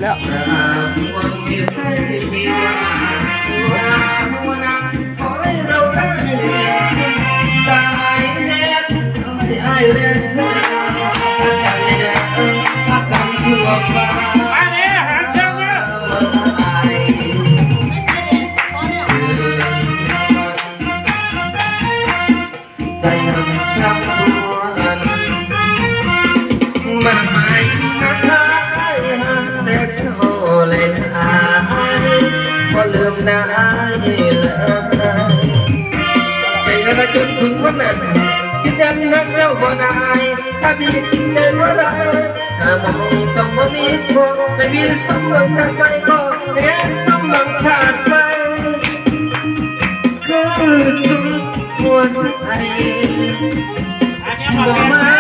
ແລ້ວ ໃຈຮັກທັງມວນ ມາໄມ້ມາຂາຍຫາແລກໂຊແລກອາຍ ບໍ່ລືມນາຍເລີຍ ໃຈລະຈົນເຖິງວັນນັ້ນ ຄິດຍັງຮັກເຈົ້າບໍ່ໄດ້ ຖ້າດີຈິງໃຈບໍ່ໄດ້ ຖ້າມອງສ່ອງບໍ່ມີພວງ ໃນວິນສົມເມືອງຊາດໄປ ກໍແຮງສົມເມືອງຊາດໄປ ຄືສຸດຫົວໃຈ ບໍ່ມາ